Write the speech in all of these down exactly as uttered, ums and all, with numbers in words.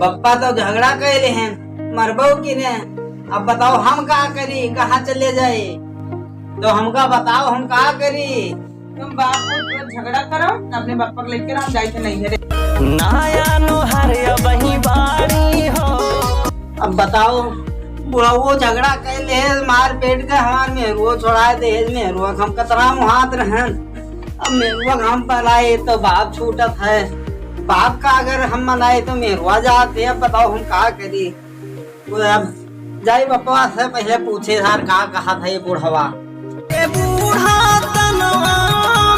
पप्पा तो झगड़ा कइले हैं, मरबो कि ने। अब बताओ हम का करी, कहाँ चले जाई? तो हमका बताओ हम का करी? तुम बाप को झगड़ा करो, अपने पापा को लेके रहो, हम जाई थे नैहरे। नया नोहर अबही बाड़ी हो। अब बताओ, बुढ़ऊ झगड़ा कइले हैं, मार पीट के हमार मेहरुआ छोड़ाए दे, मेहरुआ हम कतरा मुहात रहन। अब मेहरुआ हम बनाए तो बाप छूटत है, बाप का अगर हम मनाए तो मेहरुआ जात है। अब बताओ हम का करी? वो अब जाई बपवा से पहले पूछे यार का कहा था ये बुढ़वा। ए बूढ़ा तनवा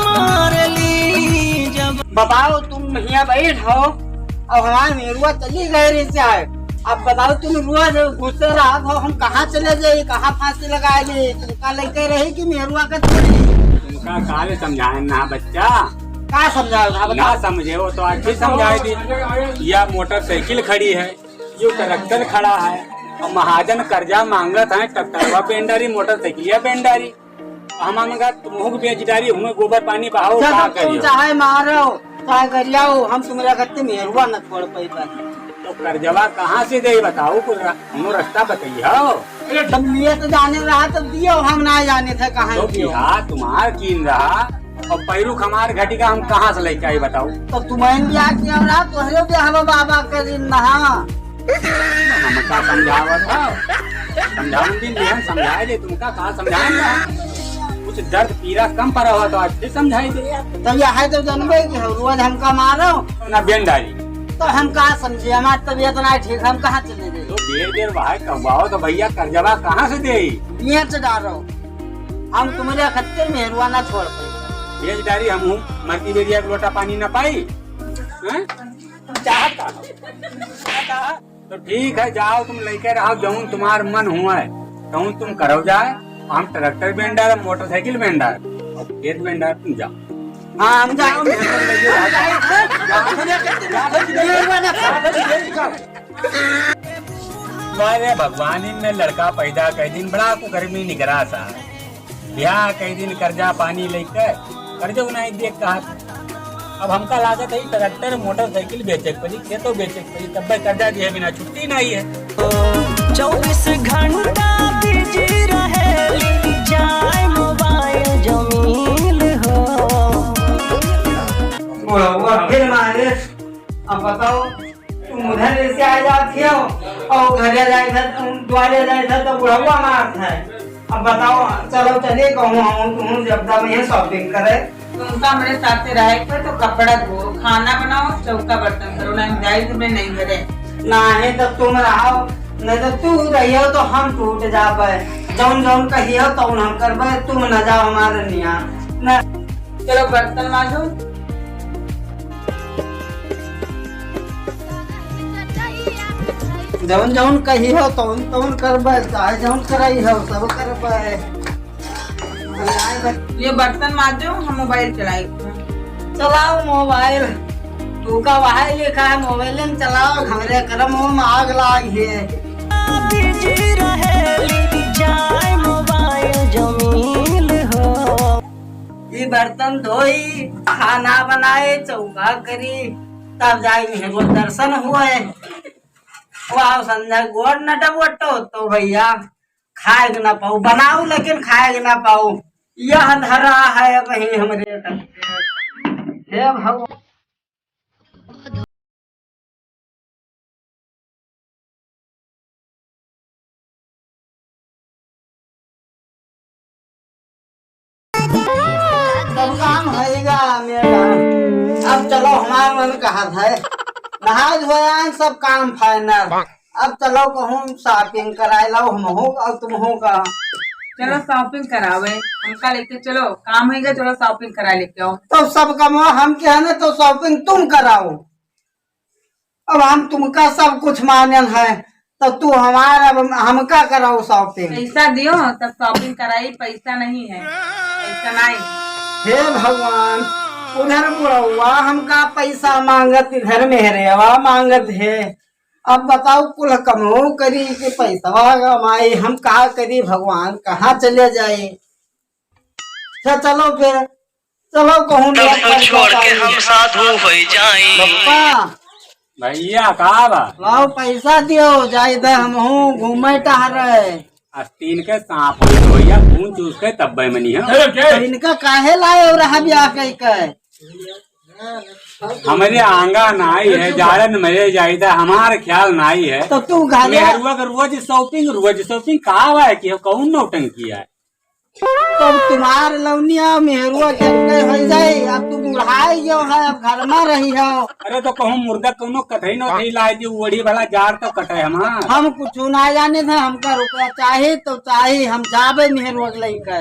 मार ली जब। बताओ तुम हियाँ बैठ हो और हमार मेहरुआ चली गए रे से आए। अब बताओ तुम रोज घुसते रहत हो, हम कहाँ चले जाई, कहाँ फांसी लगा ली? तुमका लेके रही कि मेहरुआ का छोड़ी? तुमका काले समझाए ना बच्चा। का समझाओ ना, बताओ। ना समझे हो तो आज भी समझाए दी। या मोटरसाइकिल खड़ी है, यो ट्रैक्टर खड़ा है, और महाजन कर्जा मांगत है, ट्रैक्टरवा बेंडारी, मोटरसाइकिलिया बेंडारी। हम, हम कहा, तुमहू के बेच डारी, हुए गोबर पानी बहाओ, अच्छा, का तो तुम करियो? चाहे मारो, चाहे गरियाओ, हम तुम्हरे खत्ते मेहरुआ न छोड़ पइबे। तो कर्जवा कहाँ से दे बताओ, कुछ र-, हमको रास्ता बताइयो। अरे, तुम लिए तो जाने रहा, तब दियो, हम ना जाने थे कहाँ तो दियो। बिहा तुम्हार कीन रहा, और पैरुख हमार घटी का हम कहाँ से लेके आई बताओ? तो तुम्हें ब्याह किया रहा, तोहरे ब्याह बाबा के दिन नहा। हमका समझावत हो? समझावन दिन बिहान समझाए दे, तुमका का समझाए ना? कुछ दर्द पीरा कम पड़ा हुआ तो आज फिर समझाए दे। तब यह है तो जनबे कि रोज हमका मारो। ना बेंडारी। तो हम का समझे, हमार तबीयत ना ठीक, हम कहाँ चले जाए? तो देर देर भाई कहवाओ तो भैया कर्जवा कहाँ से दे? बेच डारो, हम तुम्हरे खत्ते मेहरुआ ना छोड़ पाए। बेच डारी हम हूँ, मरती बेरिया एक लोटा पानी ना पाई। हैं? चाहता हो? चाहता हो? तो ठीक है, जाओ तुम लेके रहो, जौन तुम्हार मन हुआ है, तौन तुम करो जाए। हम ट्रैक्टर बेंडार, मोटरसाइकिल बेंडार, और खेत बेंडार, तुम जाओ। हाँ, हम जाओ। अरे भगवान, इनमें लड़का पैदा कर दिन, बड़ा कुकर्मी निकरा सा। ब्याह कई दिन कर्जा पानी लेके, कर्जो नहीं देख कहा। अब हमका लागत है ट्रैक्टर, मोटरसाइकिल बेचे के पड़ी, खेतो बेचे के पड़ी, तब कर्जा दिए बिना छुट्टी नहीं है। चउबीस घंटा बिजी रहेली, जाए मोबाइल जमीन हो। बुढ़वा फिर मारे, अब बताओ, तुम उधर से आ जाती हो और घरे जाए थे, तुम द्वारे जाए थे तो बुढ़वा मारत है। अब बताओ, चलो चले कहूँ हम, तुम जब तब ये shopping करे। तुमका हमरे साथे रहे के तो कपड़ा धो, खाना बनाओ, चौका बर्तन करो, नहीं हम जाई तुम्हें नहीं घरे। नहीं तो तुम रहो, नहीं तो तू रहियो तो हम टूट जाबे। जौन जौन कहियो तौन हम करबे, तुम न जाओ हमारे निया। न चलो बर्तन माजो। जौन जौन कही हो तौन तौन करबे, चाहे जौन कराई हो सब करबे। ये बर्तन माजो, हम मोबाइल चलाई। चलाओ मोबाइल, तू का वहाई लिखा है, मोबाइल में चलाओ, हमरे करम में आग लाग है। बिजी रहेली, जाए मोबाइल जमीन हो। ई बर्तन धोई, खाना बनाए, चौका करी, तब जाए मेरे दर्शन हुए। वाह, संध्या गोड़ न डबोटो तो भैया खाए के ना पाऊ, बनाऊ लेकिन खाए के ना पाऊ। यह धरा है अब ही हमरे। हे भगवान। सब काम होइगा मेरा। अब चलो, हमार मन कहत है, नहाए धोए आए, सब काम final। अब चलो कहूँ shopping कराए लाओ, हम हो और तुम हो का। चलो shopping करावे, हमका लेके चलो, काम होइगा, चलो shopping करा लेके आओ। तो सब कमवा हम के है ना, तो shopping तुम कराओ। अब हम तुमका सब कुछ मानन है, तो तू हमारा, अब हमका कराओ shopping। पैसा दियो, तब shopping कराई, पैसा नहीं है, पैसा नहीं। हे भगवान, उधर बुढ़वा हमका पैसा मांगत, इधर मेहरेवा मांगत है। अब बताओ, कुल कमो करी कि पैसवा कमाई, हम का करी भगवान, कहाँ चले जाए? अच्छा, चलो फिर, चलो कहूँ तब तो छोड़ के हम साधु होई जाई। बप्पा, भैया, का बा? लाओ, पैसा दियो, जाई दे, हमहूँ घूमे टहरे। आस्तीन के साँप हो भैया, खून चूस के तब्बे मनी हो। तो इनका काहे लाए हो रहा ब्याह कई के? हमरे आंगा नाई है, जाड़न मरे जाई दे, हमार ख्याल नाई है। तो तू घर मेहरुआ के रोज shopping, रोज shopping का बा कि कौन नौटंकी है? तब तुम्हार लौनिया मेहरुआ के के हो जाई, अब तू बुढ़ाई गयो है, अब घर में रही हो। अरे तो कहूँ मुर्दा कौनो कथई न उथई लाए दी, ओढ़ी भला जाड़ तो कटे हमार। हम कुछ ना जाने थे, हमका रुपया चाही तो चाही, हम जाबे मेहरुआ के लइके।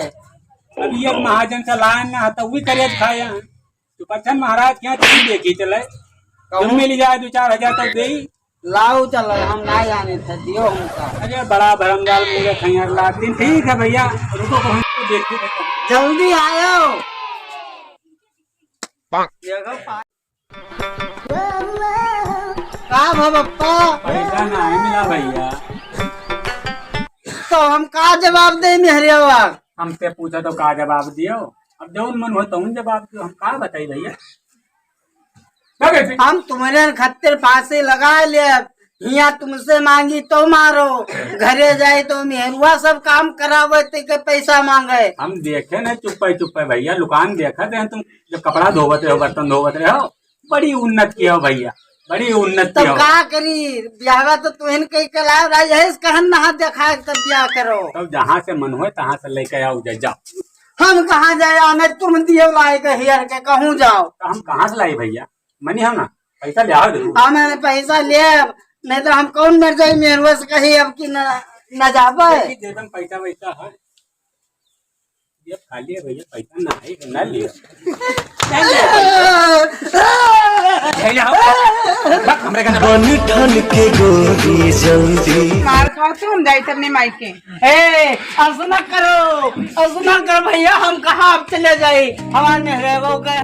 अब ये महाजन से लाए ना तो भी करे खाए हैं। तो बच्चन महाराज क्या चीज देखी चले, कहूँ तुम मिल जाए दो चार हजार तक देई। लाओ चलो, हम ना जाने थे, दियो हमका। अरे बड़ा भरमजाल मुझे खैर लात दिन। ठीक है भैया, रुको, हम तो देखते हैं। जल्दी आयो। देखो पा- का भा बप्पा? पैसा नहीं मिला भैया। तो हम का जवाब दे मेहरियावा? हमसे पूछा तो का जवाब दियो? अब जौन मन हो तौन जवाब दियो, हम का बताई भैया? हम तुम्हरे खातिर फांसी लगा ले, हियाँ तुमसे मांगी तो मारो, घरे जाए तो मेहरुआ सब काम करावे ते के पैसा मांगे। हम देखे न चुप्पे चुप्पे भैया, लुकान देखत हैं तुम जब कपड़ा धोवत रहो, बर्तन धोवत रहो, बड़ी उन्नत किया हो भैया, बड़ी उन्नत तब किया हो। का करी, ब्याहवा तो तुहन कई के लाओ रहा, यही से कहन नहा देखा के तब ब्याह करो। तब जहाँ से मन होए तहाँ से लेके आओ, जा जाओ। हम कहाँ जाए, आने तुम दियो लाए के हियर के कहूँ जाओ। तो हम कहाँ से लाई भैया, मनी हम ना पैसा ले आओ जरूर। हम पैसा ले, नहीं तो हम कौन मर जाए मेहरुआ से कही अब कि न, न जाबे। देखी जेबन पैसा वैसा है। ये खा लिए भैया, पैसा ना है, ना लियो। ले जाओ। बक, हमरे का बन ठन के गोरी जल्दी। मार खाओ तो हम जाई तब नहीं माई के। ए, ऐसा ना करो, ऐसा ना करो भैया, हम कहाँ अब चले जाई? हमारे मेहरेबो के